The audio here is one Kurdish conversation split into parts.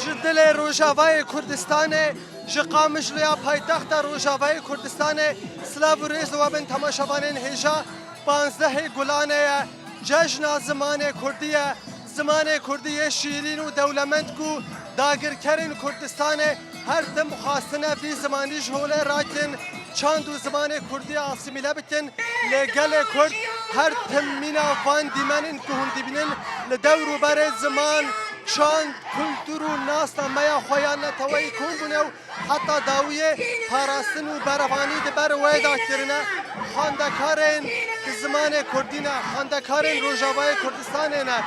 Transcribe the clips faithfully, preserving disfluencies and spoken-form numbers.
Ji dilê Rojavayê Kurdistanê, ji Qamişloya paytexta Rojavayê Kurdistanê, silav û rêz we bin temaşevanên hêja. Panzdehê Gulanê ye, cejna zimanê Kurdî ye. Zimanê Kurdî yê şîrîn û dewlemend ku dagirkerên Kurdistanê her tim xwastine vî zimanî ji holê rakin, çand û zimanê Kurdî asîmîle bikin. Lê gelê Kurd her tim mîna van dîmenên ku hûn dibînin li dewr û berê ziman, çand, kultur û nasnameya xwe ya neteweyî kom bûne û heta dawiyê parastin û berevanî di ber wê de kirine. Xwendekarên di zimanê Kurdî ne, xwendekarên Rojavayê Kurdistanê ne,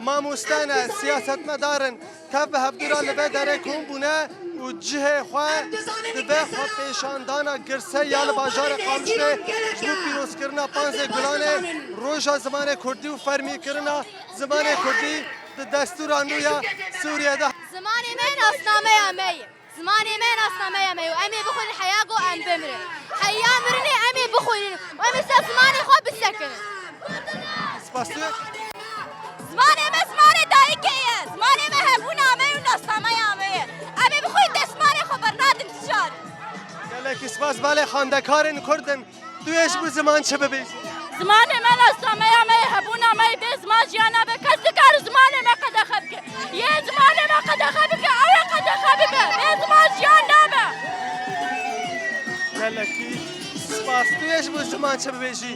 mamoste ne, siyasetmedar in. Tev bi hevdû re li vê derê kom bûne û cihê xwe di vê xwepêşandana girsê ya li bajarê Qamişlê ji bo pîrozkirina panzê Gulanê, roja zimanê Kurdî û fermîkirina zimanê Kurdî di destûra nû ya Sûriyê de. Zimanê me nasnameya me ye. Zimanê me nasnameya me ye û em ê bixwînin heya ku em bimirin. Heya mirinê em ê bixwînin û em ê ser zimanê xwe bisekinin. Spas tu. Zimanê me zimanê dayikê ye. Zimanê me hebûna me ye û nasnameya me ye. Em ê bixwînin dê zimanê xwe bernadin tu car. Gelekî spas. Belê, xwendekarên Kurd in. Tu yê ji bo ziman çi bibêjî? Zimanê me nasnameya me ye, hebûna me ye, bê ziman jiyan nabe. Kes nikare zimanê me qedexe bike. Yê zimanê me qedexe bike, ew ê qedexe bibe. Bê ziman jiyan nabe. Gelekî spas. Tu yê ji bo ziman çi bibêjî?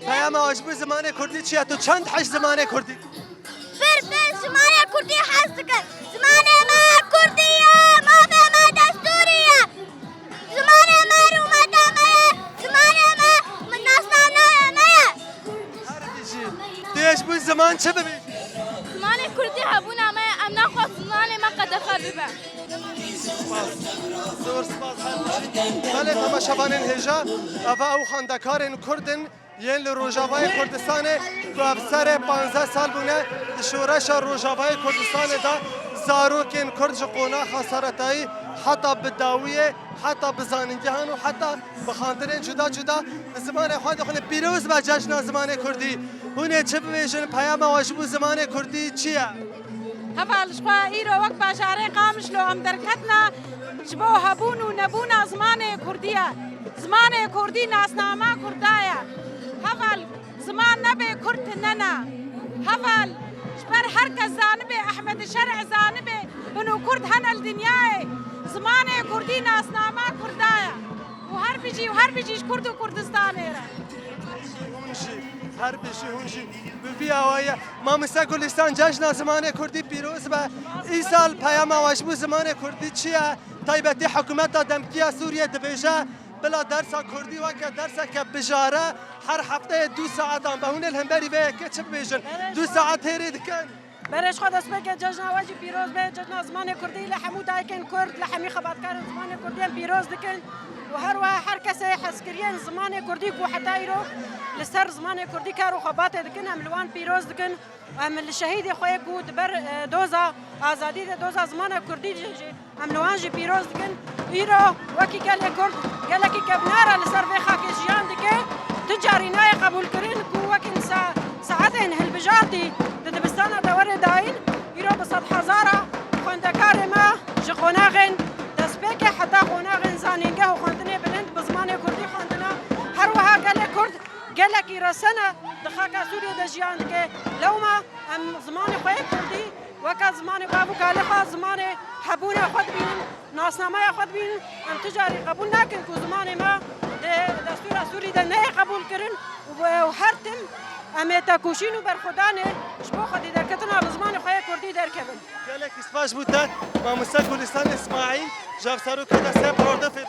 Peyama we ji bo zimanê Kurdî çi ye? Tu çend hej zimanê Kurdî? Pir, pir zimanê Kurdî hez dikim. Zimanê me Kurdî ye, mafê me destûrî ye. Zimanê me rûmeta me ye, zimanê me nasnameya me ye. Her bijî. Tu yê ji bo ziman çi bibî? Zimanê Kurdî hebûna me ye, em naxwazin zimanê me qedexe bibe. Spas. Zor spas her bijî. Belê temaşevanên hêja, eva ew xwendekarên Kurd in. Yên li Rojavayê Kurdistanê ku ev serê panzdeh sal bûne di şoreşa Rojavayê Kurdistanê de zarokên Kurd ji qonaxa seretayî heta bi dawiyê, heta bi zanîngehan û heta bi xwendinên cuda cuda di zimanê xwe dixwînin. Pîroz be cejna zimanê Kurdî. Hûn ê çi bibêjin? Peyama we ji bo zimanê Kurdî çi ye? Heval ji xwe îro wek bajarê Qamişlo em derketine ji bo hebûn û nebûna zimanê Kurdî ye. Zimanê Kurdî nasnama Kurda ye. Heval ziman nebe Kurd tune ne. Heval ji ber her kes zanibe, Ehmed Şer'e zanibe, bino Kurd hene li dinyayê. Zimanê Kurdî nasnama Kurda ye. Û her bijî û her bijî ji Kurd û Kurdistanê re. Hûn jî, her bijî hûn jî. Bi vî awayî, Mamoste Gulistan, cejna zimanê Kurdî pîroz be. Îsal peyama we ji bo zimanê Kurdî çi ye? Taybetî hikûmeta demkî ya Sûriyê dibêje, bila dersa Kurdî weke derseke bijare her hefteyê du saetan be. Hûn ê li hemberî vê yekê çi bibêjin? Du saet hêrî dikin. Berê ji xwe destpêkê cejna we jî pîroz be. Cejna zimanê Kurdî li hemû dayikên Kurd, li hemî xebatkarên zimanê Kurdî em pîroz dikin. Û her wiha her kesê hezkiriyên zimanê Kurdî ku heta îro li ser zimanê Kurdî kar û xebatê dikin, em li wan pîroz dikin. Em li şehîdê xwe yê ku di ber, e, doza azadî de, doza zimana Kurdî de jî, em li wan jî pîroz dikin. Îro wekî gelê Kurd, gelekî kevnar e li ser vê xakê jiyan dike. Tu carî nayê qebûlkirin ku wekî sa-, saetên hilbijartî di dibistana de were dayîn. Îro bi sedhezara xwendekarê me ji qonaxên destpêkê heta qonaxên zanîngeh û xwendinê bilind bi zimanê Kurdî xwendine. Her wiha gelê Kurd gelekî resen e, di xaka Sûriyê de jiyan dike. Lewma em zimanê xwe yê Kurdî weke zimanê bav û kalê xwe, zimanê hebûna xwe dibînin, nasnameya xwe dibînin. Em tu carî qebûl nakin ku zimanê me di destûra Sûrî de neyê qebûlkirin û, û her tim em ê tekoşîn û berxwedanê ji bo xwedî derketina bi zimanê xwe yê Kurdî derkevin. Gelekî spas ji bo te, Mamoste Gulistan Îsmaîl, ji hevseroka destê parwerde fêr.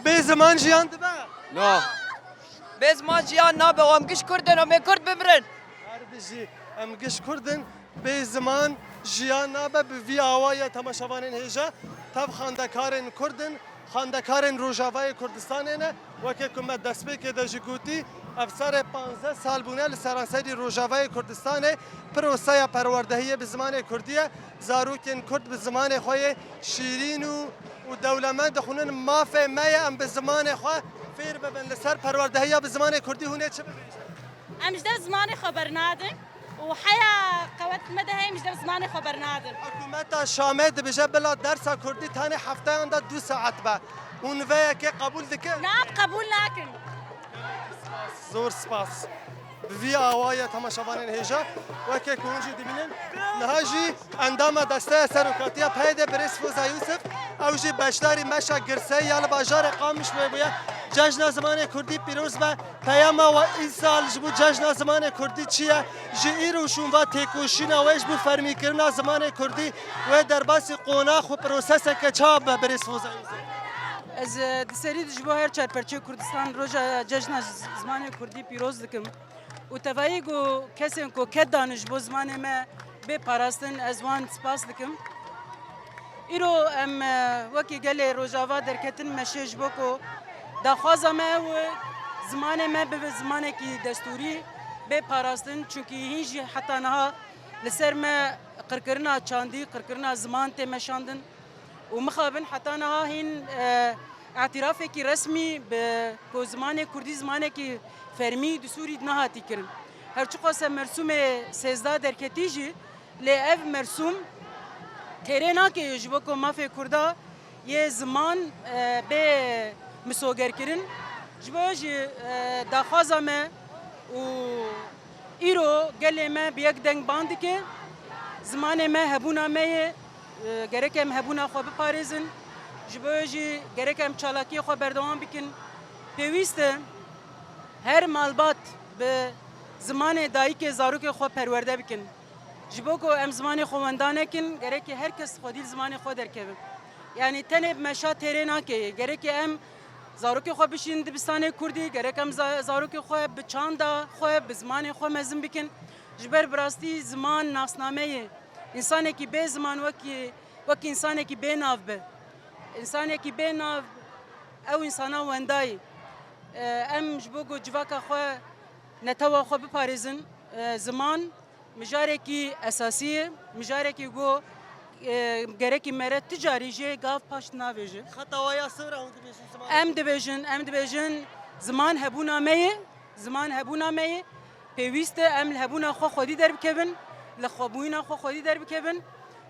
Bê ziman jiyan dibe? No. Bê ziman jiyan nabe, em giş Kurd in, em ê Kurd bimirin. Her bijî, em giş Kurd in, bê ziman jiyan nabe. Bi vî awayî temaşevanên hêja, tev xwendekarên Kurd in, xwendekarên Rojavayê Kurdistanê ne, weke ku me destpêkê de jî gotî, ev serê panzdeh sal bûne li seranserî Rojavayê Kurdistanê proseya perwerdehiyê bi zimanê Kurdî ye. Zarokên Kurd bi zimanê xwe yê şîrîn û, û dewlemend dixwînin. Mafê me ye em bi zimanê xwe fêr bibin. Li ser perwerdehiya bi zimanê Kurdî hûn ê çi bibêjin? Em ji dev zimanê xwe bernadin û heya qewet Me de heyî ji dev zimanê xwe bernadin. Hikûmeta Şamê dibêje bila dersa kurdî tenê hefteyan de du saet be. Hûn vê yekê qebûl dikin? Na, qebûl nakin. Zor spas. Bi vî awayî temaşevanên hêja, weke ku hûn jî dibînin, niha jî endama Desteya Serokatiya P Y D birêz Foza Yûsif, ew jî beşdarî meşa girseyî ya li bajarê Qamişloyê bûye. Cejna zimanê kurdî pîroz be. Peyama we îsal ji bo cejna zimanê kurdî çi ye? Ji îro û şûnva têkoşîna we ji bo fermîkirina zimanê kurdî wê derbasî qonax û proseseke çawa be, birêz Foza Yûsif? Ez e, di serî de ji bo her çar perçeyê Kurdistan roja cejna z- zimanê kurdî pîroz dikim û tevayî ku kesên ku ked dane ji bo zimanê me bê parastin, ez wan spas dikim. Îro em e, wekî gelê Rojava derketin meşê ji bo ku daxwaza me ew e, zimanê me bibe zimanekî destûrî bê parastin, çunkî hîn jî heta niha li ser me qirkirina çandî, qirkirina ziman tê meşandin. Û mixabin heta niha hîn e, îtirafekî resmî bi ku zimanê kurdî zimanekî fermî di Sûrî de nehatî kirin. Her çiqas e mersûmê sêzdeh derketî jî, lê ev mersûm têrê nake ji bo ku mafê kurda yê ziman e, bê misogerkirin. Ji bo jî e, daxwaza me û îro gelê me bi yek deng ban dike. Zimanê me hebûna me ye. E, gerek em hebûna xwe biparêzin. Ji bo jî gerek em çalakiyê xwe berdewam bikin. Pêwîst e her malbat bi zimanê dayikê zarokê xwe perwerde bikin. Ji bo ku em zimanê xwe wenda nekin, gerek e her kes xwedî li zimanê xwe derkeve. Yanî tenê bi meşa têrê nake. Gerek e em zarokê xwe bişînin dibistanê kurdî, gerek em za- zarokê xwe bi çanda xwe, bi zimanê xwe mezin bikin. Ji ber bi rastî ziman nasname ye. Însanekî bê ziman wekî, wekî însanekî bê nav be. Însanekî bê nav, ew însana wenda ye. E, em ji bo ku civaka xwe, netewa xwe biparêzin, e, ziman mijarekî esasî ye, mijarekî ku e, gerekî mere ti carî jê gav paş navêje. Xeta wa ya sor e hûn dibêjin ziman. Em dibêjin, em dibêjin ziman hebûna me ye, ziman hebûna me ye. Pêwîst e em li hebûna xwe xwedî derbikevin, li xwebûyîna xwe xwedî derbikevin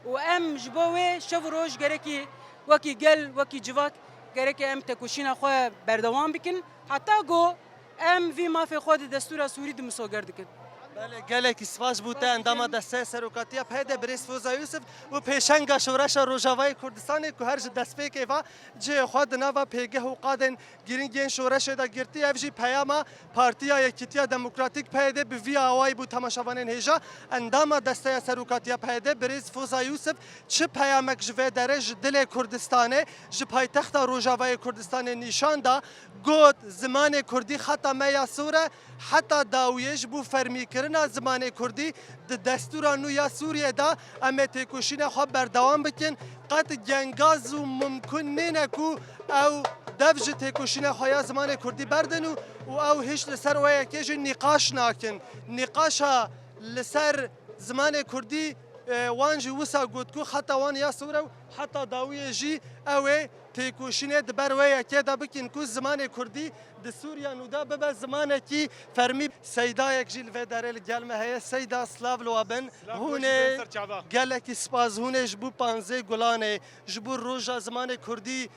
û em ji bo wê şev û roj gerekî wekî gel, wekî civak gerekê em têkoşîna xwe berdewam bikin. Heta ku em vî mafê xwe di destûra Sûrî de misoger dikin. Belê, gelekî spas bû te endama Desteya Serokatiya P Y D birêz Foza Yûsif û pêşenga Şoreşa Rojavayê Kurdistanê ku her ji destpêkê ve cihê xwe di nava pêgeh û qadên girîng yên şoreşê de girtî. Ev jî peyama Partiya Yekîtiya Demokratîk P Y D bi vî awayî bû temaşevanên hêja. Endama Desteya Serokatiya P Y D birêz Foza Yûsif çi peyamek ji vê derê ji dilê Kurdistanê, ji paytexta Rojavayê Kurdistanê nîşan da, got, zimanê kurdî xeta me ya sor e, heta dawiyê ji bo fermîkirina zimanê kurdî di destûra nû ya Sûriyê de em ê têkoşîna xwe berdewam bikin. Qet gengaz û mimkun nîne ku ew dev ji têkoşîna xwe ya zimanê kurdî berdin û, û ew hiç li ser wê yekê jî nîqaş nakin. Nîqaşa li ser zimanê kurdî, e, wan jî wisa got ku xeta wan ya sor e û heta dawiyê jî ew ê têkoşînê di ber wê yekê de bikin ku zimanê kurdî di Sûriya nû de bibe zimanekî fermî. Seydayek jî li vê derê li gel me heye. Seyda, silav li we bin. Hûn ê, gelekî spas, hûn ê ji bo panzdeh Gulanê, ji bo roja zimanê kurdî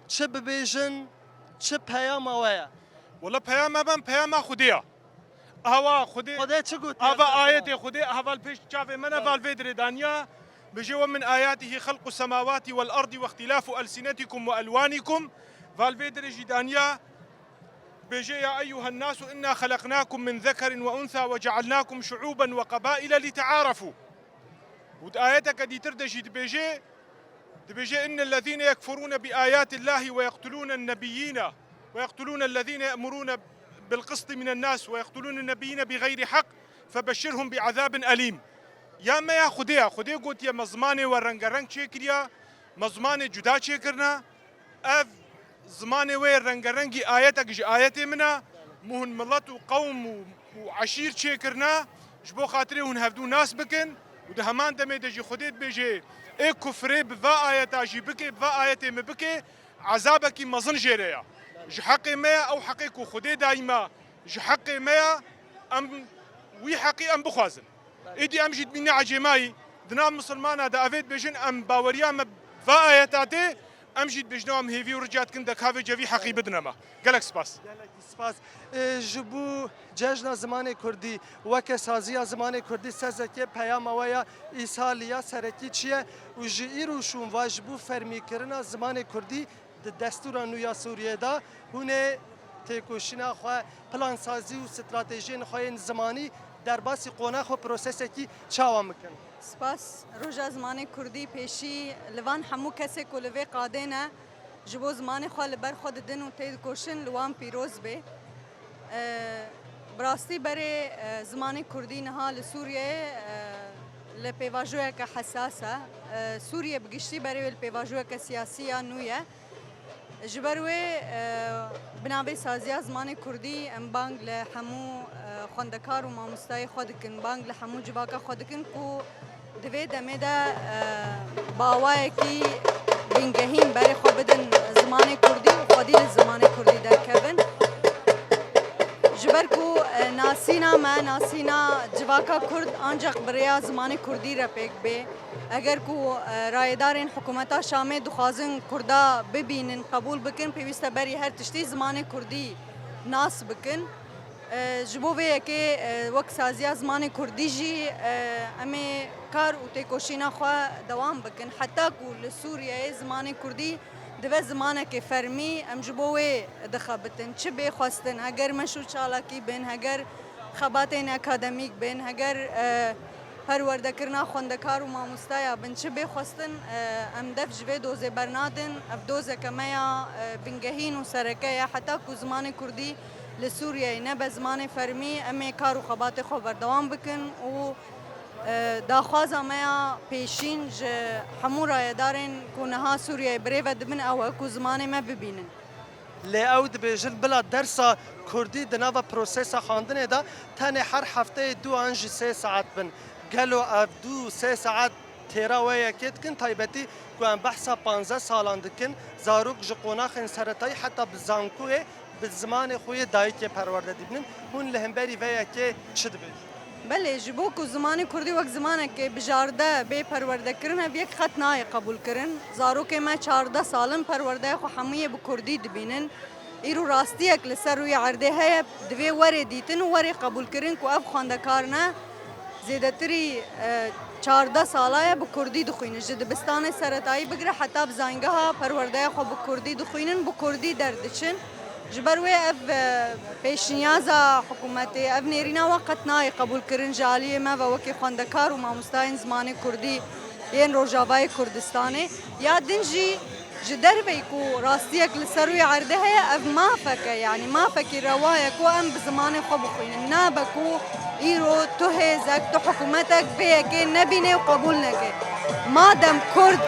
çi bibêjin, çi peyama we ye? Wela peyama me, peyama Xwedê ya. Awa Xwedê. Xwedê çi gotiye? Ava ayetê Xwedê, aval pêş çavê me ne, val vê dirê daniya. Bêje, "Ve min ayatihi halqu semawati vel ardi ve ihtilafu elsinetikum ve elwanikum." Val vê dirê jî daniya. Bêje, "Ya eyyuhen nasu inna halaqnakum min zekerin ve unsa ve cealnakum şuuben ve qabaile li tearafu." Û di ayeteke dîtir de jî dibêje, Dibêje, "Innellezîne yekfurûne bi âyâtillâhi ve yeqtulûnen nebiyyîne ve yeqtulûnellezîne ye'murûne bil qistî minen nâs ve yeqtulûnen nebiyyîne bi ğeyrî hak febeşşirhum bi azâbin elîm." Ya me ya Xwedê ya. Xwedê gotiye, me zimanê we rengereng çêkiriya, me zimanê cuda çêkirine. Ev zimanê wê rengerengî ayetek ji ayetê min e. Min hûn milet û qewm û, û eşîr çêkirine, ji bo xatirê hûn hevdû nas bikin û di heman demê de jî Xwedê dibêje, ê kufrê bi va ayeta jî bike, bi va ayetê min bike, ezabekî mezin jê re ye. Ji heqê me ye, ew heqê ku Xwedê dayî me, ji heqê me ye, em wî heqî em bixwazin. Êdî em jî dibîne ecêmayî. Di nav misilmana de evê dibêjin, em baweriya me va ayeta tê, em jî dibêjin, em hêvî û rica dikin, deka vê cevî heqî bidine me. Gelek spas. Gelekî spas. E, ji bo Cejna Zimanê Kurdî, weke Saziya Zimanê Kurdî, Sezekê, peyama we ya îsaliya serekî çi ye û ji îro şûn ve ji bo fermîkirina zimanê Kurdî di destûra nû ya Sûriyê de hûn ê têkoşîna xwe, plansazî û stratejiyên xwe yên zimanî derbasî qonax û prosesekî çawa bikin? Spas. Roja Zimanê Kurdî pêşî li van hemû kesê ku li vê qadê ne, ji bo zimanê xwe li ber xwe didin û têdikoşin, li wan pîroz bê. E, bi rastî berê, e, zimanê Kurdî niha li Sûriyeyê, e, li pêvajoyeke hesas e. E, Sûriye bi giştî berê wê li pêvajoyeke siyasî ya nû ye. Ji ber wê, e, bi navê Saziya Zimanê Kurdî em bang li hemû, e, xwendekar û mamostayê xwe dikin, bang li hemû civaka xwe dikin ku di vê demê de, e, bi awayekî bingehîn berê xwe bidin zimanê Kurdî û xwedî li zimanê Kurdî derkevin. Ji ber ku, e, nasîna me, nasîna civaka Kurd ancaq bi rêya zimanê Kurdî re pêk bê. Eger ku, e, rayedarên hikûmeta Şamê dixwazin Kurda bibînin, qebûl bikin, pêwîst e berî her tiştî zimanê Kurdî nas bikin. E, ji bo vê yekê, e, wek Saziya Zimanê Kurdî jî, e, em ê kar û têkoşîna xwe dewam bikin. Heta ku li Sûriyeyê zimanê Kurdî dibe zimanekê fermî, em ji bo wê dixebitin. Çi bê xwestin, heger meşrû çalakî bin, heger xebatên akademîk bin, heger, e, perwerdekirina xwendekar û mamostaya bin, çi bê xwestin, e, em def ji vê dozê bernadin. Ev dozeke me ya, e, bingehîn û sereke ye. Heta ku zimanê Kurdî li Sûriyeyê nebe zimanê fermî, em ê kar û xebatê xwe berdewam bikin û, e, daxwaza me ya pêşîn ji hemû rayedarên ku niha Sûriyeyê bi rê ve dibin ew e ku zimanê me bibînin. Lê ew dibêjin bila dersa Kurdî di nava prosesa xwendinê de tenê her hefteyê du an jî sê saet bin. Gelo ev du sê saet têra wê yekê dikin? Taybetî ku em behsa panzdeh salan dikin, zarok ji qonaxên seretayî heta bi zankoyê bi zimanê xwe yê dayikê perwerde dibînin. Hûn li hemberî vê yekê çi dibêjin? Belê, ji bo ku zimanê Kurdî wek zimanekê bijarde bê perwerdekirin, ev yek qet nayê qebûlkirin. Zarokê me çardeh sal in perwerdeya xwe hemû yê bi Kurdî dibînin. Îro rastiyek li ser rûyê erdê heye, divê were dîtin û were qebûlkirin ku ev xwendekar ne, zêdetirî, e, çardeh sala ye bi Kurdî dixwînin. Ji dibistanê seretayî bigire heta bi zangeha perwerdeya xwe bi Kurdî dixwînin, bi Kurdî derdiçin. Ji ber wê ev, e, pêşniyaza hikûmetê, ev nêrîna we qet nayê qebûlkirin ji aliyê me ve wekî xwendekar û mamostayên zimanê Kurdî yên Rojavayê Kurdistanê. Ya din jî ji derveyî ku rastiyek li ser rûyê erdê heye, ev mafek e, yanî mafekî rewa ye ku em bi zimanê xwe bixwînin. Nabe ku îro tu hêzek, tu hikûmetek vê yekê nebîne û qebûl neke. Madem Kurd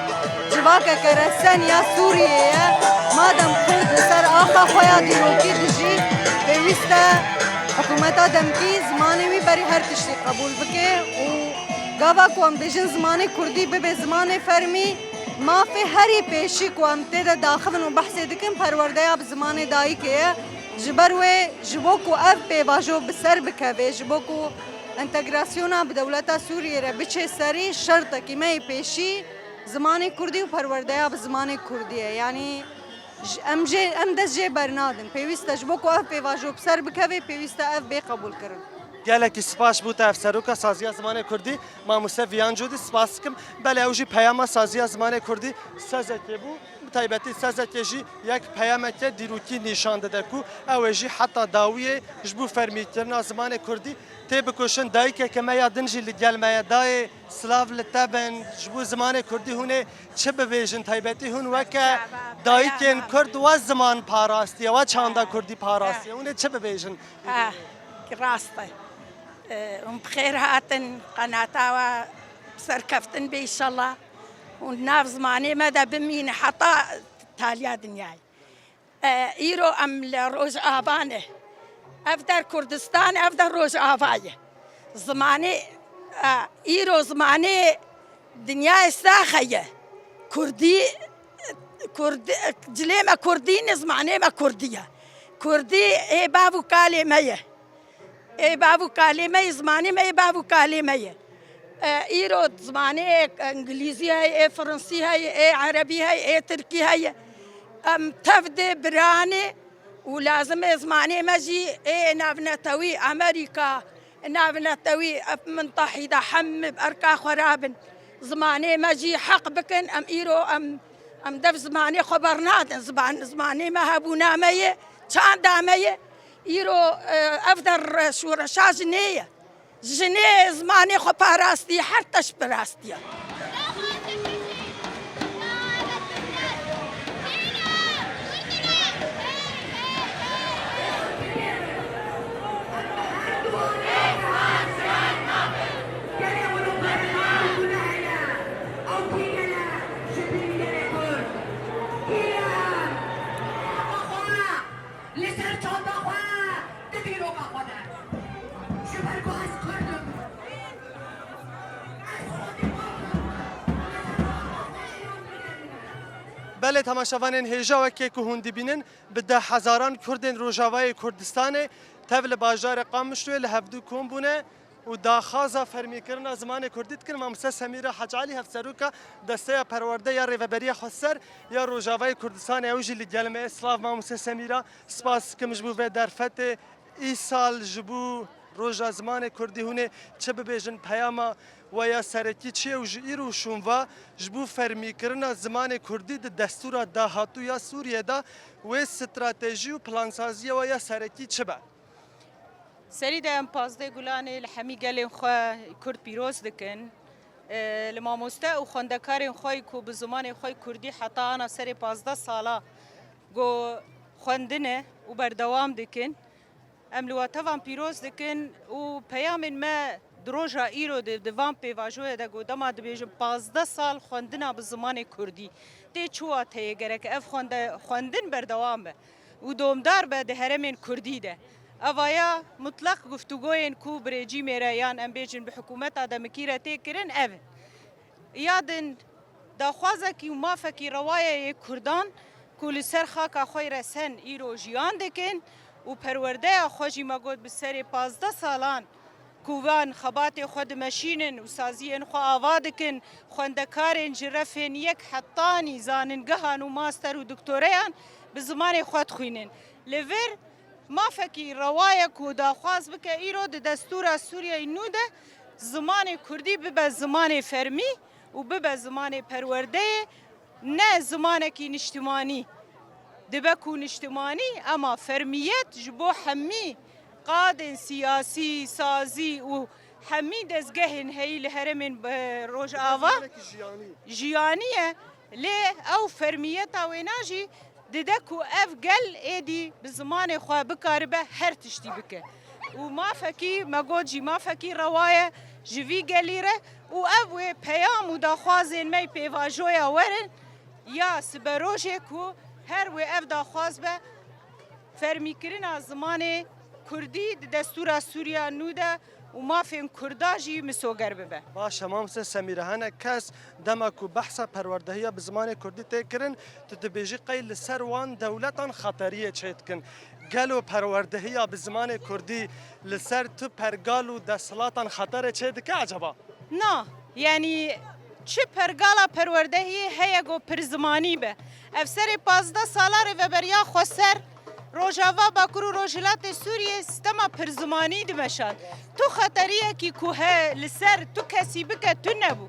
civakeke resen ya Sûriyê ye, madem Kurd li ser axa xwe ya dîrokî dijî, pêwîst e hikûmeta demkî zimanê wî berî her tiştî qebûl bike û gava ku em dibêjin zimanê Kurdî bibe zimanê fermî, mafê herî pêşî ku em tê de daxivin û behsê dikin perwerdeya bi zimanê dayikê ye. Ji ber wê, ji bo ku ev pêvajo bi ser bikeve, ji bo ku entegrasyona bi dewleta Sûriyê re biçe serî, şertekî me yê pêşî zimanê Kurdî û perwerdeya bi zimanê Kurdî ye. Yanî ji, em jê, em dest jê bernadin. Pêwîst e ji bo ku ev pêvajo bi ser bikeve, pêwîst e ev bê qebûlkirin. Gelekî spas bo te, ev seroka Saziya Zimanê Kurdî, mamoste Viyan Cûdî, spas dikim. Belê, ew jî peyama Saziya Zimanê Kurdî Sezekê bû. Bi taybetî Sezekê jî yek peyameke dîrokî nîşan dide ku ew ê jî heta dawiyê ji bo fermîkirina zimanê Kurdî tê bikoşin. Dayikeke me ya din jî li gel me ye. Dayê, silav li te bin. Ji bo zimanê Kurdî hûn ê çi bibêjin? Taybetî hûn weke dayikên Kurd we ziman parastiye, we çanda Kurdî parastiye. Hûn ê çi bibêjin? Ah, rast e. E, hûn bi xêr hatin qenata we, serkeftin be înşallah. Hûn nav zimanê me de bimîne heta taliya dinyayê. E, îro em li Rojava ne. Ev der Kurdistan, ev der Rojava ye. Zimanê, e, îro zimanê dinyayê saxe ye. Kurdî, Kurdî, cilê me Kurdî ne, zimanê me Kurdî ye. Kurdî ê bav û kalê me ye. Ê bav û kalê me ye, zimanê me ê bav û kalê me ye. E, îro zimanê îngilîzî heye, ê firinsî heye, ê erebî heye, ê tirkî heye. Em tev dê biranê û lazim e zimanê me jî ê navnetewî, Amerîka, navnetewî, ev mintahî de hemî bi erka xwe rabin. Zimanê me jî heq bikin, em îro em, em dev zimanê xwe bernadin. Ziman, zimanê me hebûna me ye, çanda me ye. Îro, e, ev der şoreşa jinê ye. Jinê zimanê xwe parastî, her tişt bi rastî ye. Li ser çanda xwe di dîroka xwe de. Ji ber ku ez Kurd im. Belê temaşevanên hêja, wekê ku hûn dibînin, bi deh hezaran Kurdên Rojavayê Kurdistanê tev li bajarê Qamişloyê li hevdû kom bûne û daxwaza fermîkirina zimanê Kurdî dikin. Mamoste Semîra Hecalî, hevseroka Desteya Perwerde ya Rêveberiya Xweser ya Rojavayê Kurdistanê, ew jî li gel me ye. Silav mamoste Semîra, spas dikim ji bo vê derfetê. Îsal ji bo Roja Zimanê Kurdî hûn ê çi bibêjin, peyama we ya serekî çi ye û ji îro û şûnva ji bo fermîkirina zimanê Kurdî di destûra dahatû ya Sûriyê de wê stratejî û plansaziya we ya serekî çi be? Serî de em pazdeh Gulanê li hemî gelên xwe Kurd pîroz dikin. E, li mamoste û xwendekarên xwe yî ku bi zimanê xwe yî Kurdî heta ana serê pazdeh sala ku xwendine û berdewam dikin. Em li we tevan pîroz dikin û peyamên me di roja îro de di van pêvajoyê de ku dema dibêjin pazdeh sal xwendina bi zimanê Kurdî tê çi wateyê gerek ev xwende-, xwendin berdewam be û domdar be di herêmên Kurdî de. Evaya mutlaq guftûgoyên ku bi rejîmê re yan em bêjin bi hikûmeta demikî re tê kirin ev in. Ya din daxwazekî û mafekî rewa ye yê Kurdan ku li ser xaka xwe resen îro jiyan dikin û perwerdeya xwe jî me got bi serê pazdeh salan ku van xebatê xwe dimeşînin û saziyên xwe ava dikin, xwendekarên ji refên yek hetanî zaningehan û master û doktoreyan bi zimanê xwe dixwînin. Li vir mafekî rewa ye ku daxwaz bike îro di destûra Sûriyeyê nû de zimanê Kurdî bibe zimanê fermî û bibe zimanê perwerdeyê, ne zimanekî niştimanî. Dibe ku niştimanî, ema fermiyet ji bo hemî qadên siyasî, sazî û hemî dezgehên heyî li herêmên, e, Rojava Zimanekî jiyanî. Jiyanî ye. Lê ew fermiyeta wêna jî dide ku ev gel êdî bi zimanê xwe bikaribe her tiştî bike. Û mafekî, me got jî mafekî rewa ye ji vî gelî re û ev wê peyam û daxwazên me yê pêvajoya werin ya siberojê ku her wê ev daxwaz be fermîkirina zimanê Kurdî di destûra Sûriya nû de û mafên Kurda jî misoger bibe. Baş e, mamoste Semîre, hinek kes dema ku behsa perwerdehiya bi zimanê Kurdî tê kirin, tu dibêjî qey li ser wan dewletan xeteriyê çêdikin. Gelo perwerdehiya bi zimanê Kurdî li ser tu pergal û desthilatan xeterê çêdike ecaba? Na, yanî çi pergala perwerdehiyê heye ku pirzimanî be? Ev serê pazdeh sala Rêveberiya Xweser Rojava, Bakur û Rojhilatê Sûriyê sistema pirzimanî dimeşand. Tu xeteriyekî ku he li ser tu kesî bike tune bû.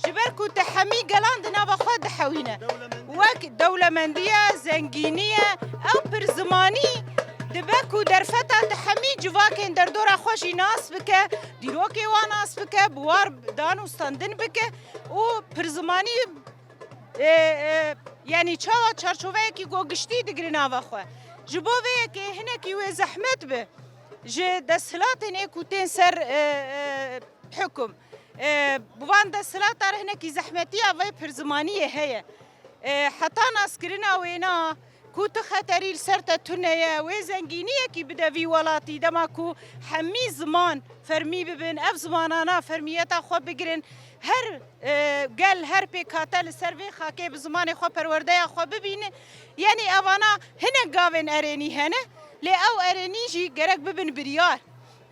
Ji ber ku tu hemî gelan di nava xwe dihewîne. Wek dewlemendiye, zengîniye, ew pirzimanî dibe ku derfeta tu hemî civakên derdora xwe jî nas bike, dîrokê wan nas bike, bi war dan û standin bike û pirzimanî, e, e, yanî çawa çarçoveyekî ku giştî digire nava xwe. Ji bo vê yekê hinekî wê zehmet be ji desthilatên ê ku tên ser, e, e, hikum. E, bi van desthilata re hinekî zehmetiya vê pirzimaniyê heye. E, heta naskirina wêna ku tu xeterî li ser te tune ye, wê zengîniyekî bide vî welatî, dema ku hemî ziman fermî bibin, ev zimanana fermiyeta xwe bigirin, her, e, gel, her pêkhate li ser vê xakê bi zimanê xwe perwerdeya xwe bibîne. Yanî evana hinek gavên erênî hene, lê ew erênî jî gerek bibin biryar.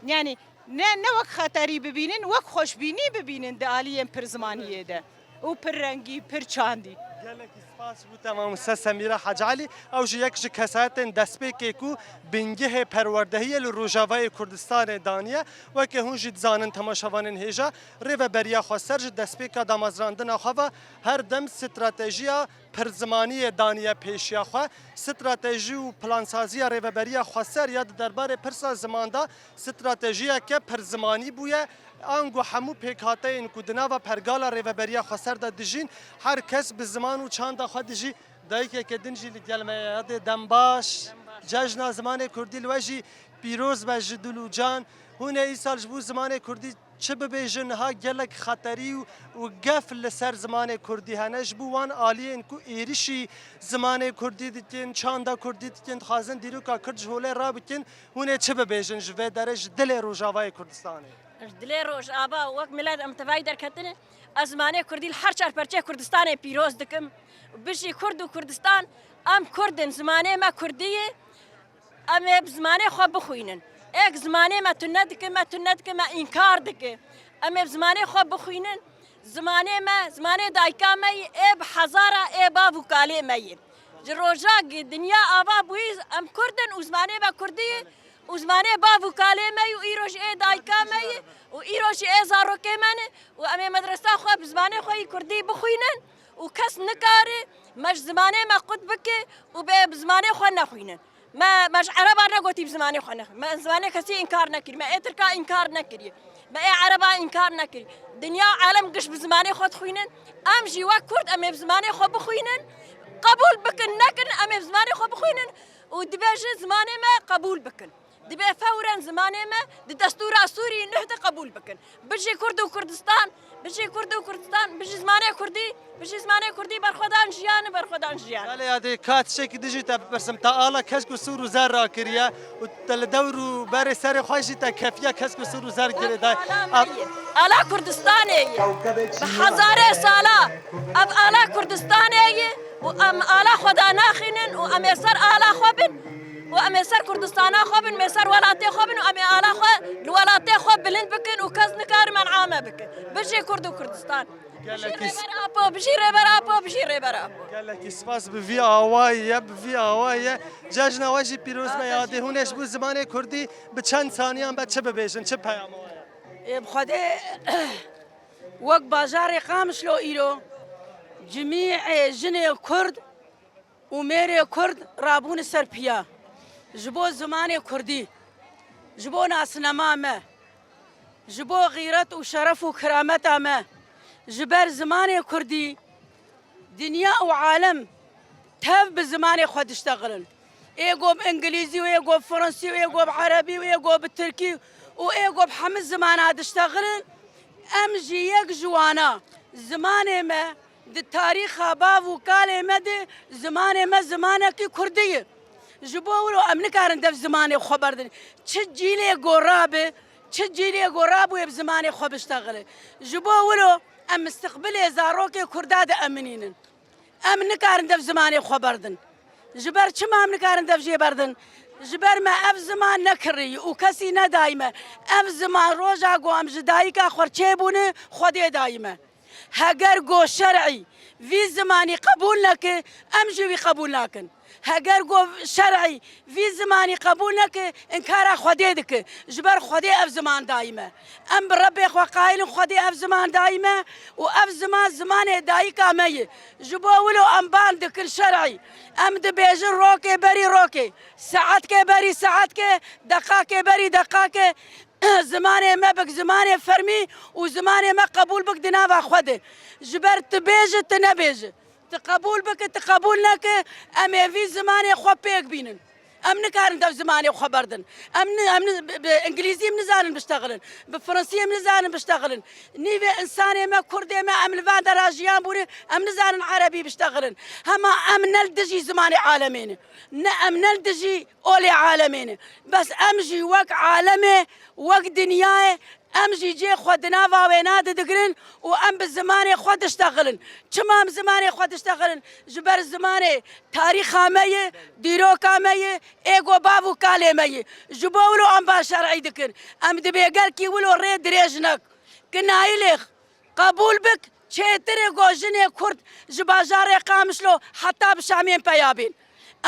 Yanî Ne, ne wek xeterî bibînin, wek xweşbînî bibînin di aliyên pirzimaniyê de û pirrengî, pirçandî. Gelekî spas ji bo te mamoste Semîra Hecî Elî. Ew jî yek ji kesayetên destpêkê ku bingehê perwerdehiyê li Rojavayê Kurdistanê daniye. Weke hûn jî dizanin temaşevanên hêja, Rêveberiya Xweser ji destpêka damezrandina xwe ve her dem stratejiya pirzimaniyê daniye pêşiya xwe. Stratejî û plansaziya Rêveberiya Xweser ya di derbarê pirsa ziman de stratejiyeke pirzimanî bûye. Ango hemû pêkhateyên ku di nava pergala Rêveberiya Xweser de dijîn, her kes bi ziman û çanda xwe dijî. Dayikeke din jî li gel me ye. Yadê dem baş. Cejna zimanê kurdî li we jî pîroz be ji dil û can. Hûn ê îsal ji bo zimanê kurdî çi bibêjin? Niha gelek xeterî û, û gef li ser zimanê kurdî hene. Ji bo wan aliyên ku êrişî zimanê kurdî dikin, çanda kurdî dikin, dixwazin dîroka kurd ji holê rabikin, hûn ê çi bibêjin ji vê derê, ji dilê Rojavayê Kurdistanê? Ji dilê Rojava wek milet em tevayî derketine, ez zimanê kurdî li her çar perçeyê Kurdistanê pîroz dikim. Bijî Kurd û Kurdistan, em Kurd in, zimanê me kurdî ye. Em ê bi zimanê xwe bixwînin. Êk zimanê me tune dike, me tune dike, me înkar dike. Em ê bi zimanê xwe bixwînin. Zimanê me, zimanê dayika me yê, ê bi hezara ê bav û kalê me yê. Ji rojak dinya ava bûyî, em Kurd in û zimanê me kurdî ye û zimanê bav û kalê me yê û îro jî ê dayika me yê û îro jî ê zarokê me ne û em ê medresa xwe bi zimanê xwe yî kurdî bixwînin û kes nikare me ji zimanê me qut bike û bê bi zimanê xwe nexwînin. Me, me ji Ereba negotî bi zimanê xwe nexwîn. Me zimanê kesî înkar nekir. Me ê Tirka înkar nekiriye. Me ê Ereba înkar nekir. Dinya û alem giş bi zimanê xwe dixwînin. Em jî wek Kurd em ê bi zimanê xwe bixwînin. Qebûl bikin, nekin, em ê bi zimanê xwe bixwînin. Û dibêjin zimanê me qebûl bikin. Dibê fewren zimanê me di destûra Sûrî nuh de qebûl bikin. Bijî Kurd û Kurdistan, bijî Kurd û Kurdistan, bijî zimanê Kurdî, bijî zimanê Kurdî, berxwedan jiyan, berxwedan jiyan. Belê, yadê, ka tiştekî dijî te bipirsim, te ala kesk û sûr û zer rakiriye û te li dewr û berê serê xwe jî te kefiya kesk û sûr û zer girêdayî. Ala me ye. Ala Kurdistanê ye. Bi hezarê sala ev ala Kurdistanê ye û em ala xwe da naxînin û em ê ser ala xwe bin. Û em ê ser Kurdistana xwe bin, em ê ser welatê xwe bin û em ê ala xwe li welatê xwe bilind bikin û kes nikare men'a me bike. Bijî Kurd û Kurdistan. Bijî Gelekî s- Rêber Apo, bijî Rêber Apo, bijî Rêber Apo. Gelekî spas, bi vî awayî ye, bi vî awayî ye. Cejna we jî pîroz be, yadê hûn ê ji bo zimanê kurdî bi çend saniyan be çi bibêjin, çi peyama we ye? Ê, bi Xwedê wek bajarê Qamişlo îro cimî, ê, jinê Kurd û mêrê Kurd rabûne ser piya ji bo zimanê Kurdî, ji bo nasnema me, ji bo xîret û şeref û kirameta me, ji ber zimanê Kurdî dinya û alem tev bi zimanê xwe diştexilin. Ê go bi îngilîzî û ê go bi fransî û ê go bi erebî û ê go bi tirkî û ê go bi hemî zimana diştexilin, em jî yek ji wana zimanê me Di tarîxa bav û kalê me de zimanê me zimanekî kurdî ye. Ji bo wilo em nikarin dev zimanê xwe berdin. Çi cîlê go rabe, çi cîlê go rabûye bi zimanê xwe biştexile. Ji bo wilo em mistiqbilê zarokê kurda de eminînin. Em nikarin dev zimanê xwe berdin. Ji ber çima em nikarin dev jê berdin? Ji ber me ev ziman nekirî û kesî nedayî me. Ev ziman roja ku em ji dayika xwe çêbûne, Xwedê dayî me. Heger go şer'î vî zimanî qebûl neke, em jî wî qebûl nakin. Heger go şer'î vî zimanî qebûl neke, inkara Xwedê dike. Ji ber Xwedê ev ziman dayî me. Em bi Rebbê xwe qayil in, Xwedê ev ziman dayî me û ev ziman zimanê dayika me ye. Ji bo wilo em bang dikin şer'î. Em dibêjin rokê berî rokê, saetkê berî saetkê, deqakê berî deqakê. Zimanê me bik zimanê fermî û zimanê me qebûl bik di nava xwe de. Ji ber tu bêje, tu nebêje. Tu qebûl bike, tu qebûl neke, em ê vî zimanê xwe pêk bînin. Em nikarin dev zimanê xwe berdin. Em ni, em ni, bi, bi îngilîzî em nizanin biştexilin. Bi fransî em nizanin biştexilin. Nîvê însanê me, kurdê me, em li van dera jiyan bûne, em nizanin erebî biştexilin. Hema em ne li dijî zimanê alemê ne. Ne em ne li dijî olê alemê ne. Bes em jî wek alemê, wek dinyayê, Em jî cihê xwe di nava wêna de digirin û em bi zimanê xwe diştexilin. Çima em zimanê xwe diştexilin? Ji ber zimanê tarîxa me ye, dîroka me ye, ê go bav û kalê me ye. Ji bo wilo em ba şer'î dikin. Em dibê gelkî wilo rê dirêj nek. Ki Naîlê qebûl bik, çêtir e go jinê Kurd ji bajarê Qamişlo heta bi Şamê peya bên.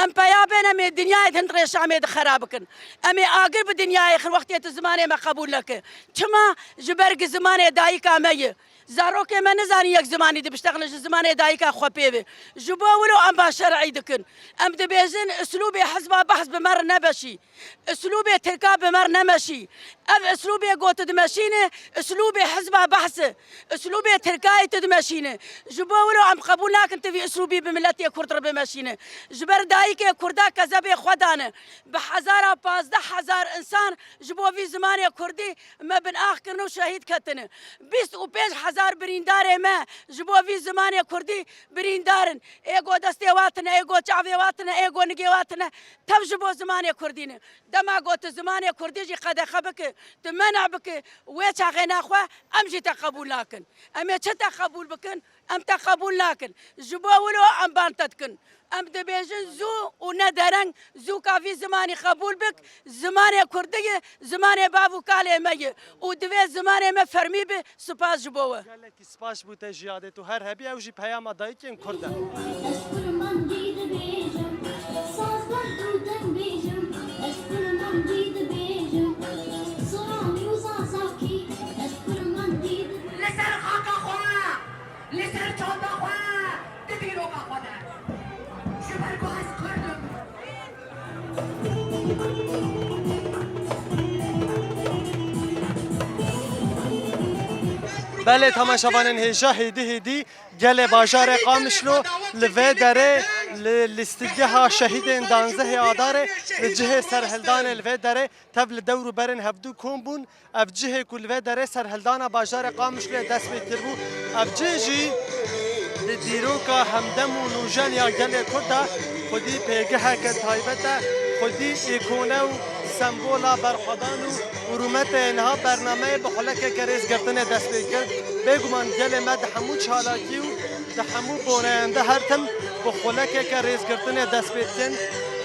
Em peya bên, em ê dinyayê di hind rê Şamê di xera bikin. Em ê agir bi dinyayê xin wextê tu zimanê me qebûl neke. Çima? Ji ber gi zimanê dayika me ye. Zarokê me nizanin yek zimanî dibiştexilin ji zimanê dayika xwe pê ve. Ji bo wilo em ba şer'î dikin. Em dibêjin, uslûbê hizba behs bi me re nemeşî. Uslûbê tirka bi me re nemeşî. Ev uslûbê go tu dimeşîne, uslûbê hizba behs e. Uslûbê tirkayê tu dimeşîne. Ji bo wilo em qebûl nakin tu vî uslûbî bi miletê Kurd re bimeşîne. Ji ber dayikê Kurda kezebê xwe dane. Bi hezara pazdeh hezar insan ji bo vî zimanê Kurdî me bin ax kirin û şehîd ketine. Bîst û pênc hezar birîndarê me ji bo vî zimanê Kurdî birîndar in. Ê go destê wa tine, ê go çavê wa tine, ê go nigê wa tine. Tev ji bo zimanê Kurdî ne. Dema got tu zimanê Kurdî jî qedexe bike, tu mena bike, wê çaxê naxwe em jî te qebûl nakin. Em ê çi te qebûl bikin? Em te qebûl nakin. Ji bo wilo em ban te dikin. Em dibêjin zû û ne dereng, zûka vî zimanî qebûl bik, zimanê Kurdî ye, zimanê bav û kalê me ye. Û divê zimanê me fermî be, spas ji bo we. Gelekî spas ji bo te jiyadê tu her hebî, ew jî peyama dayikên Kurd e. Ez kurmancî dibêjim, saz derd û deng bêjim. Ez kurmancî dibêjim, soranî û zazakî. Ez kurmancî dibêjim. Li ser xaka xwe, li ser çanda xwe, di dîroka xwe de. Ji ber ku ez Kurd im. Belê temaşevanên hêja, hêdî hêdî gelê bajarê Qamişlo li vê derê, li lîstikgeha şehîdên danzdehê Adarê, li cihê serhildanê li vê derê tev li dewr û berên hevdû kom bûn. Ev cihê ku li vê derê serhildana bajarê Qamişloyê dest pê kiribû, ev cih jî di dîroka hemdem û nûjen ya gelê Kurd de xwedî pêgeheke taybet e, xwedî îkone û sembola berxwedan û rûmetê ye. Niha bernameyê bi xulekeke rêzgirtinê dest pê kir. Bêguman gelê me di hemû çalakî û di hemû boneyan de her tim bi xulekeke rêzgirtinê dest pê dikin.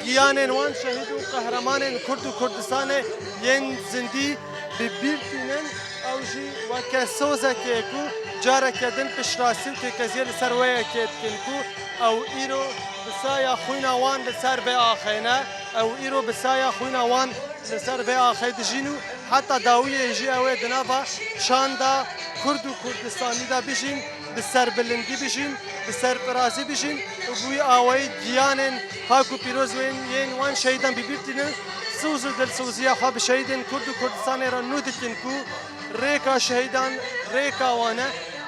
Giyanên wan şehîd û qehremanên Kurd û Kurdistanê yên zindî bi bîr tînin, ew jî weke sozekê ku careke din piştrastî û têkeziyê li ser wê yekê dikin ku ew îro bi saya xwîna wan li ser vê axê ne, ew îro bi saya xwîna wan li ser vê axê dijîn û heta dawiyê jî ew ê di nava çanda Kurd û Kurdistanî de bijîn, bi serbilindî bijîn, bi serfirazî bijîn û bi wî awayî giyanên pak û pîroz wên yên wan şehîdan bi bîr tînin. Soz û dilsoziya xwe bi şehîdên Kurd û Kurdistanê re nû dikin ku rêka şehîdan rêka wan e.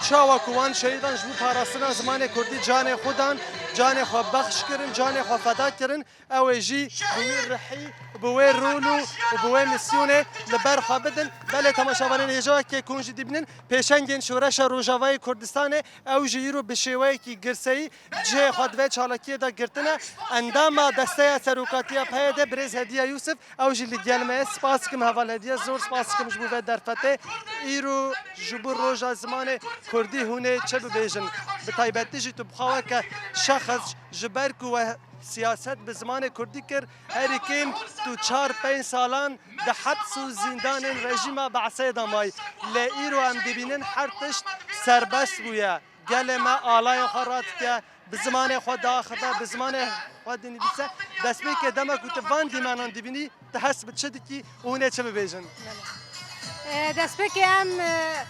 Çawa ku wan şehîdan ji bo parastina zimanê Kurdî canê xwe dan, canê xwe bexş kirin, canê xwe feda kirin, ew ê jî bi wî rihî, bi wê rol û bi wê misyonê li ber xwe bidin. Belê temaşevanên hêja, wekê ku hûn jî dibînin, pêşengên Şoreşa Rojavayê Kurdistanê, ew jî îro bi şêweyekî girseyî cihê xwe di vê çalakiyê de girtine. Endama Desteya Serokatiya P Y D, birêz Hediye Yûsif, ew jî li gel me ye. Spas dikim heval Hediye, zor spas dikim ji bo vê derfetê. Îro ji bo Roja Zimanê Kurdî hûn ê çi bibêjin? Bi taybetî jî tu bi xwe weke şexs, ji ber ku we siyaset bi zimanê Kurdî kir, herî kêm tu çar pênc salan di heps û zîndanên rejîma Be'sê de may. Lê îro em dibînin her tişt serbest bûye. Gelê me alayê xwe radike, bi zimanê xwe diaxive, bi zimanê xwe dinivîse. Destpêkê dema ku tu van dîmenan dibînî, tu hest bi çi dikî û hûn ê çi bibêjin? E, destpêkê em, e,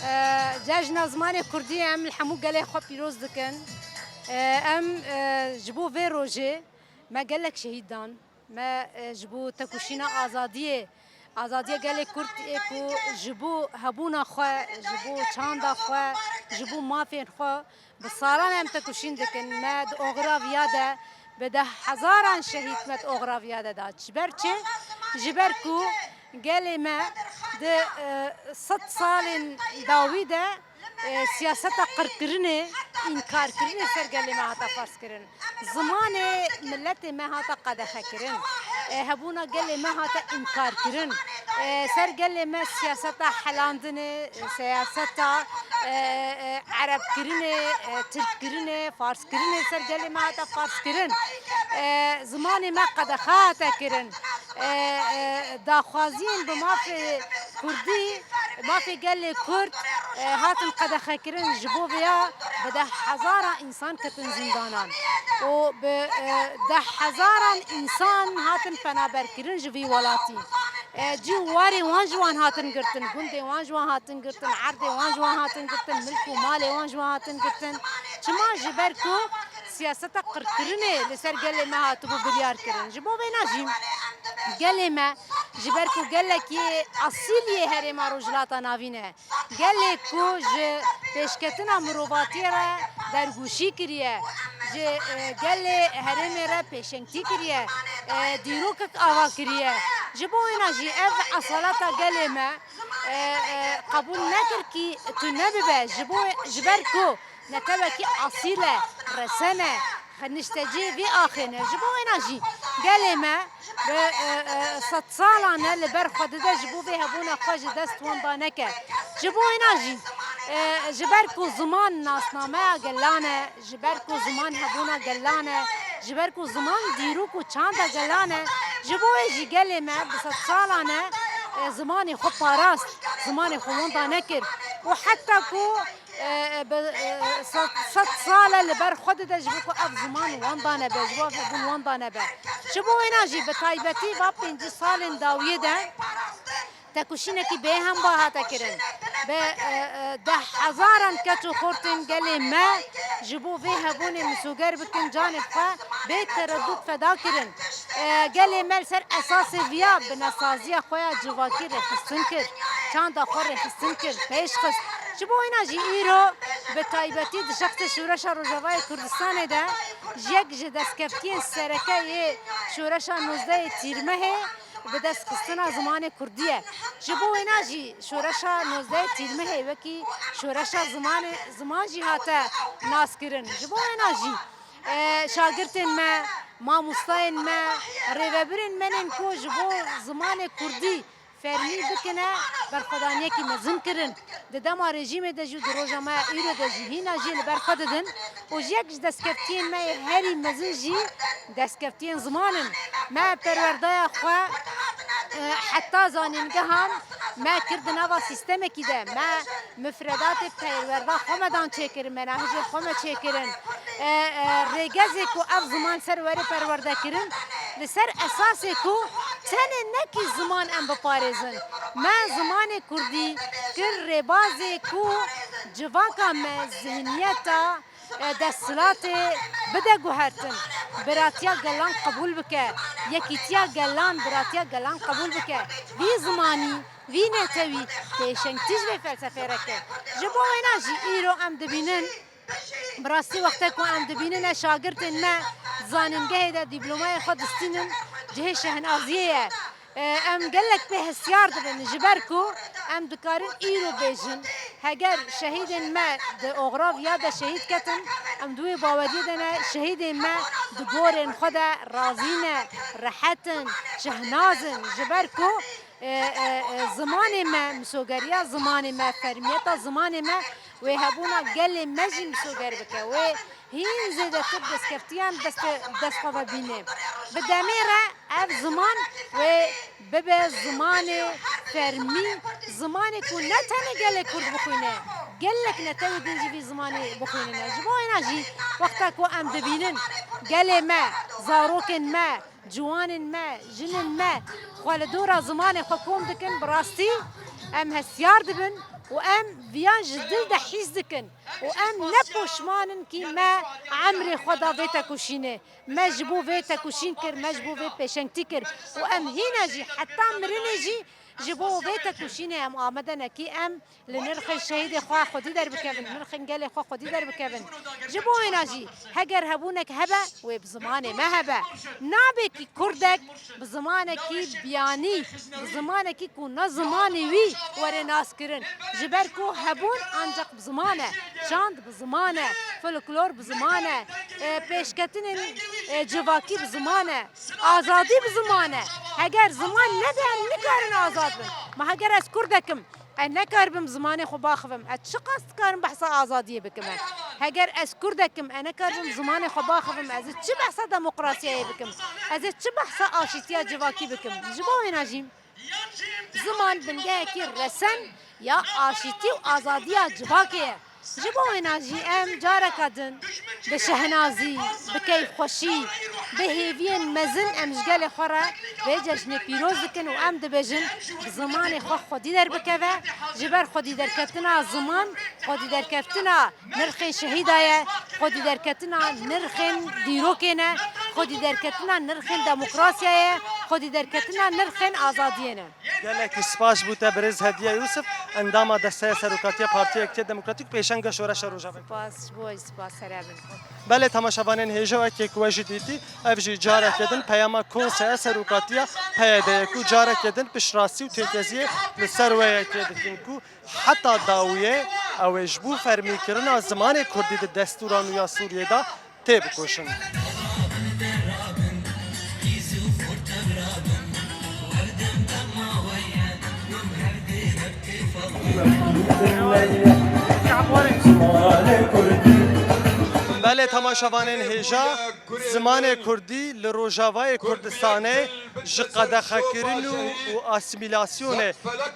e, Cejna Zimanê Kurdî em li hemû gelê xwe pîroz dikin. E, em, e, ji bo vê rojê me gelek şehîd dan. Me, e, ji bo tekoşîna azadiyê, azadiya gelê Kurd ê ku ji bo hebûna xwe, ji bo çanda xwe, ji bo mafên xwe bi salan em tekoşîn dikin. Me di oxiraviya de bi deh hezaran şehîd me di oxiraviya de da. Ji ber çi? Ji ber ku gelê me di, e, sed salên dawî de e, siyaseta qirkirinê, înkarkirinê ser gelê me hate ferz kirin. Zimanê miletê me hate qedexe kirin. E, hebûna gelê me hate înkarkirin. E, ser gelê me siyaseta helandinê, siyaseta, e, e, erebkirinê, e, tirkkirinê, farskirinê ser gelê me hate farskirin. E, zimanê me qedexe hate kirin. E, e, daxwaziyên bi mafê kurdî, mafê gelê kurd, e, hatin qedexekirin. Ji bo vêya bi deh hezaran însan ketin zîndanan û bi, e, deh hezaran însan hatin penaberkirin ji vî welatî. E, cî û warê wan ji wan hatin girtin, gundê wan ji wan hatin girtin, erdê wan ji wan hatin girtin, milk û malê wan ji wan hatin girtin. Çima? Ji ber ku siyaseta qirkirinê li ser gelê me hatibû biryar kirin. Ji bo vêna jî gelê me, ji ber ku gelekî asîl yê herêma Rojhilata Navîn e, gelê ku ji pêşketina mirovatiyê re dergûşî kiriye, ji, e, gelê herêmê re pêşengtî kiriye, e, dîrokek ava kiriye. Ji bo wêna jî ev esaleta gelê me, e, e, qebûl nekir kî tu nebibe. Ji bo, ji ber ku netewekî asîl e, resen e, xeniştecî vî axê ne. Ji bo wêna jî gelê me bi, e, e, sedsalan e li ber xwe dide, ji bo vê hebûna xwe ji dest wenda neke. Ji bo wêna jî, e, ji ber ku ziman nasnameya gelan e, ji ber ku ziman hebûna gelan e, ji ber ku ziman dîrok û çanda gelan e, ji bo wê jî gelê me bi sedsalan e, e, zimanê xwe parast, zimanê xwe wenda nekir û heta ku, e, e, bi, e, sed, sed sal e li ber xwe dide ji bo ku ev ziman wenda nebe, ji bo ev hebûn wenda nebe. Ji bo wêna jî bi taybetî va pêncî salên dawiyê de tekoşînekî bêhemba hate kirin. Bi, e, e, deh hezaran keç û xortên gelê me ji bo vê hebûnê misoger bikin, canê xwe bê teredût feda kirin. E, gelê me li ser esasê viya binesaziya xwe ya civakî rêxistin kir, çanda xwe rêxistin kir, pêş xist. Ji bo wêna jî îro bi taybetî di şexsê Şoreşa Rojavayê Kurdistanê de ji yek ji destkeftiyên sereke yê Şoreşa nozdehê Tîrmehê bi destxistina zimanê kurdî ye. Ji bo wêna jî şoreşa nozdehê Tîrmehê wekî şoreşa zimanê, ziman jî hate naskirin. Ji bo wêna jî, e, şagirtên me, mamostayên me, rêvebirên me nên ku ji bo zimanê kurdî fermî bikine, berxwedaniyekî mezin kirin. Di dema rejîmê de jî û di roja me ya îro de jî hîna jî li ber xwe didin û ji yek ji destkeftiyên me yê herî mezin jî destkeftiyên ziman in. Me perwerdeya xwe, e, heta zanîngehan me kir di nava sîstemekî de. Me mifredatê perwerda xwe me dan çêkirin, menahicê xwe me çêkirin. E, e, rêgezê ku ev ziman ser were perwerdekirin, li ser esasê ku tenê nekî ziman em biparêzin. Me zimanê kurdî kir rêbazê ku civaka me zihniyeta, e, desthilatê bide guhertin. Biratiya gelan qebûl bike. Yekîtiya gelan, biratiya gelan qebûl bike. Vî zimanî, vî netewî pêşengtî ji vê felsefê re kir. Ji bo wêna jî îro em dibînin, bi rastî wexte ku em dibînin e şagirtên me zanîngehê de dîplomayê xwe distînin, cihê şehnaziyê ye. E, em gelek pê hestiyar dibin, ji ber ku em dikarin îro bêjin, heger şehîdên me di oxraviya de şehîd ketin, em di wê baweriyê de ne, şehîdên me di gorên xwe de razî ne, rehet in, şehnaz in, ji ber ku, e, e, e, zimanê me, misogeriya zimanê me, fermiyeta zimanê me, wê hebûna gelê me jî misoger bike, wê hîn zêdetir destkeftiyan dest, dest xwe ve bîne. Bi demê re ev ziman wê bibe zimanê fermî, zimanê ku ne tenê gelê Kurd bixwîne, gelek netewê din jî vî zimanê bixwînine. Ji bo wêna jî wexta ku em dibînin gelê me, zarokên me, ciwanên me, jinên me xwe li dora zimanê xwe kom dikin, bi rastî em hestiyar dibin û em viyan ji dil de hîs dikin û em ne poşman in kî me emrê xwe da vê tekoşînê. Me ji bo vê tekoşîn kir, me ji bo vê pêşengtî kir û em hîna jî heta mirinê jî ji bo vê tekoşînê em amade ne kî em li nirxên şehîdê xwe xwedî derbikevin, nirxên gelê xwe xwedî derbikevin. Ji bo wêna jî heger hebûnek hebe, wê bi zimanê me hebe. Nabe kî kurdek bi zimanekî biyanî, bi zimanekî ku ne zimanê wî were naskirin. Ji ber ku hebûn ancaq bi ziman e, çand bi ziman e, folklor bi ziman e, e, pêşketinên, e, civakî bi ziman e, azadî bi ziman e. Heger ziman nebe, em nikarin azad bin. Ma heger ez Kurdek im, ez nekaribim zimanê xwe baxivim, ez çiqas dikarim behsa azadiyê bikim? Heger ez Kurdek im, ez nekaribim zimanê xwe baxivim, ez ê çi behsa demokrasiyayê bikim? Ez ê çi behsa aşîtiya civakî bikim? Ji bo wêna jî ziman bingehekî resen ya aşîtî û azadiya civakê ye. Ji bo wêna jî em careke din bi şehnazî, bi keyfxweşî, bi hêviyên mezin em ji gelê xwe re vê cejnê pîroz dikin û em dibêjin, bi zimanê xwe xwedî derbikeve, ji ber xwedî derketina ziman, xwedî derketina nirxên şehîda ye, xwedî derketina nirxên dîrokê ne, xwedî derketina nirxên demokrasiyayê ye, xwedî derketina nirxên azadiyê ne. Gelekî spas ji bo te birêz Hediye Yûsif, endama Desteya Serokatiya Partiya Yekitiya Demokratîk, pêşenga Şoreşa Rojavayê. Spas ji bo, spas here bin. Belê temaşevanên hêja, wekî ku we jî dîtî, ev jî careke din peyama Konseya Serokatiya P Y D'yê ku careke din piştrastî û têkeziyê li ser we yekê dikin ku heta dawiyê ew ê ji bo fermîkirina zimanê kurdî di destûra nû ya Sûriyê de têbikoşin. Belê temaşevanên hêja, zimanê kurdî li Rojavayê Kurdistanê ji qedexekirin û, û asîmîlasyonê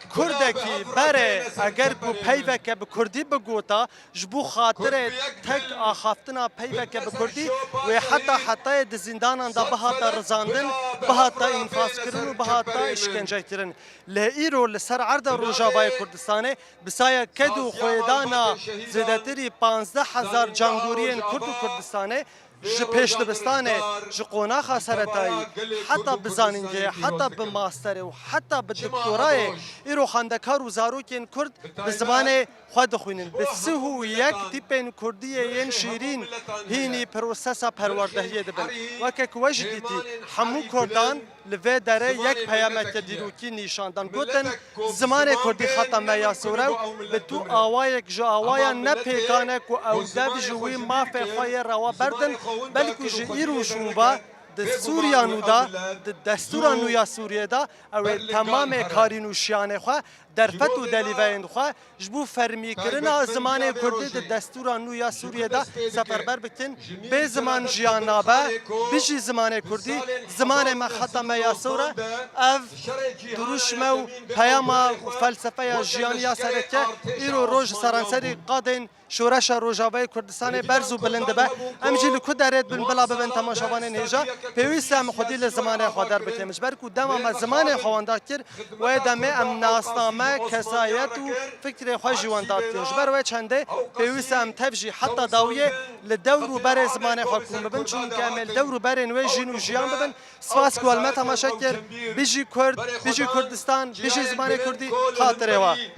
kurdekî berê eger ku peyveke bi kurdî bigota, ji bo xatirê tek axaftina peyveke bi kurdî wê heta hetayê di zîndanan de bihata rizandin, bihata înfaskirin û bihata îşkencekirin. Lê îro li ser erda Rojavayê Kurdistanê bi saya ked û xwêdana zêdetirî panzdeh hezar cangoriyên Kurd û Kurdistanê ji pêşdibistanê, ji qonaxa seretayî, heta bi zanîngehê, heta bi masterê û heta bi doktorayê îro xwendekar û zarokên Kurd bi zimanê xwe dixwînin. Bi sih û yek tîpên kurdiyê yên şîrîn hînî prosesa perwerdehiyê dibin. Weke ku we jî dîtî, hemû kurdan li vê derê yek peyameke dîrokî nîşan dan. Gotin, zimanê kurdî xeta me ya sor e û bi tu awayek ji awayan ne pêkan e ku ew dev ji wî mafê xwe yê rewa berdin, belkû ji îro şûn ve di Sûriya nû de, di destûra nû ya Sûriyê de ew ê temamê karîn û şiyanê xwe, derfet û delîveyên xwe ji bo fermîkirina zimanê kurdî di destûra nû ya Sûriyê de seferber bikin. Bê ziman jiyan nabe, bijî zimanê kurdî, zimanê me xeta me ya sor e. Ev dirûşme û peyama û felsefeya jiyanî ya sereke îro roj seranserî qadên Şoreşa Rojavayê Kurdistanê berz û bilind dibe. Em jî li ku derê dibin bila bibin temaşevanên hêja, pêwîst e em xwedî li zimanê xwe derbikin. Ji ber ku dema me zimanê xwe wenda kir, wê demê em nasname, kesayet û fikrê xwe jî wenda dikin. Ji ber wê çendê pêwîst e em tev jî heta dawiyê li dewr û berê zimanê xwe kom bibin. Çunke em ê li dewr û berên wê jîn û jiyan bibin. Spas ku we li me temaşe kir. Bijî Kurd, bijî Kurdistan, bijî zimanê Kurdî, xatirê we.